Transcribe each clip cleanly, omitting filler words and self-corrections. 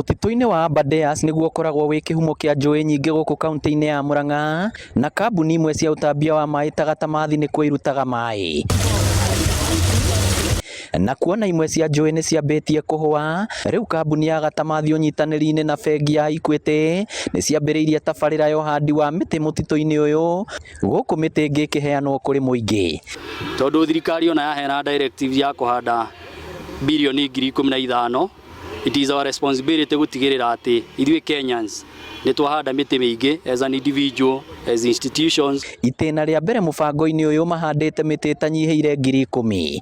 Mũtitũ-inĩ wa Aberdares nĩguo ũkoragwo wĩ kĩhumo kĩa njũĩ nyingĩ gũkũ kaunti-inĩ ya Murang'a, na kambuni imwe cia ũtambia wa maĩ ta Gatamathi nĩkuo irutaga maĩ. Na kuona imwe cia njũĩ nĩ ciambĩtie kũhũa, rĩu kambuni ya Gatamathi ũnyitanĩri-inĩ na bengi ya Equity nĩ ciambĩrĩirie tabarĩra ya ũhandi wa mĩtĩ mũtitũ-inĩ ũyũ, gũkũ mĩtĩ ĩngĩ ĩkĩheanwo kũrĩ mũingĩ. Tondũ thirikari ona yaheana directive ya kũhanda birioni 15,000, it is our responsibility gũtigĩrĩra atĩ ithuĩ Kenyans nĩ twahanda mĩtĩ mĩingĩ as an individual, as institutions. Itĩna rĩa mbere mũbango-inĩ ũyũ mahandĩte mĩtĩ ĩtanyihĩire 10,000.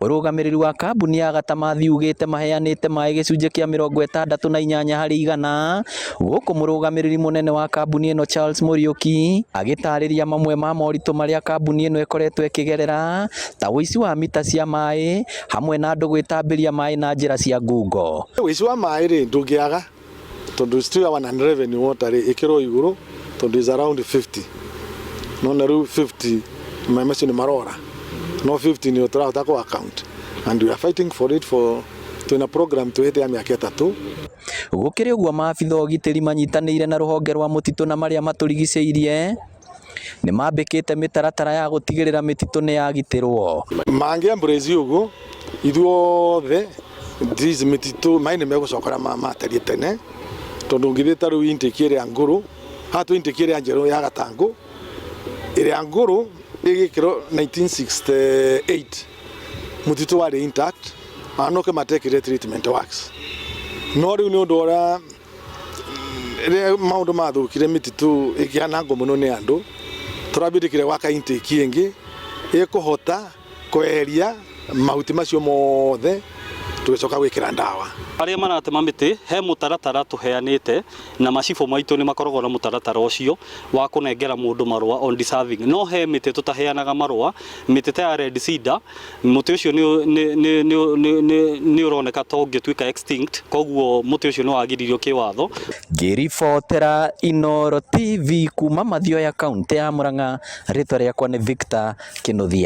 Ũrũgamĩrĩri wa kambuni ya Gatamathi ugĩte maheanĩte maĩ gĩcunjĩ kĩa 68% gũkũ mũrũgamĩrĩri mũnene wa kambuni ĩno Charles Mũriũki agĩtarĩria mamwe ma moritũ marĩa kambuni ĩno ĩkoretwo ĩkĩgerera ta ũici wa mita cia maĩ hamwe na andũ gwĩtambĩria maĩ na njĩra cia ngungo. Ũici wa maĩ rĩ, ndũngĩaga tondũ still our non revenue water rĩ, ĩkĩrwo igũrũ tondũ is around 50, no na rĩu 50 maĩ macio nĩ marora, no 50 nĩ tũrahota kũ account and we are fighting for it, for twĩna program twĩhĩte ya mĩaka 3. Gũkĩrĩ ũguo, maabitha ũgitĩri manyitanĩire na rũhonge rwa mũtitũ na marĩa matũrigicĩirie nĩ mambĩkĩte mĩtaratara ya gũtigĩrĩra mĩtitũ nĩ yagitĩrwo. Mangĩ embrace ũguo ithuothe this mĩtitũ maĩ nĩ megũcokera matariĩ tene, tondũ ũngĩthiĩ ta rĩu intake ĩrĩa ngũrũ haha twĩ intake ĩrĩa njerũ ya Gatangũ, ĩrĩa ngũrũ ĩgĩkĩrwo 1968 mũtitũ warĩ intact, anoke matekire treatment works, no rĩu nĩ ũndũ ũrĩa rĩrĩa maũndũ mathũkire, mĩtitũ ĩkĩanangwo mũno nĩ andũ, tũrambĩndĩkire gwaka intake ĩngĩ ĩkũhota kweheria mahuti macio mothe, tũgĩcoka gwĩkĩra ndawa. Arĩa maratema mĩtĩ, he mũtaratara tũheanĩte na macibũ maitũ nĩ makoragwo na mũtaratara ũcio wa kũnengera mũndũ marũa on deserving, no he mĩtĩ tũtaheanaga marũa, mĩtĩ ta ya red cedar. Mũtĩ ũcio nĩ ũroneka ta ũngĩtuĩka extinct, koguo mũtĩ ũcio nĩ wagiririo kĩwatho. Ngĩribotera Inooro TV kuma Mathioya, kaunti ya Murang'a, rĩtwa rĩakwa nĩ Victor Kinuthia.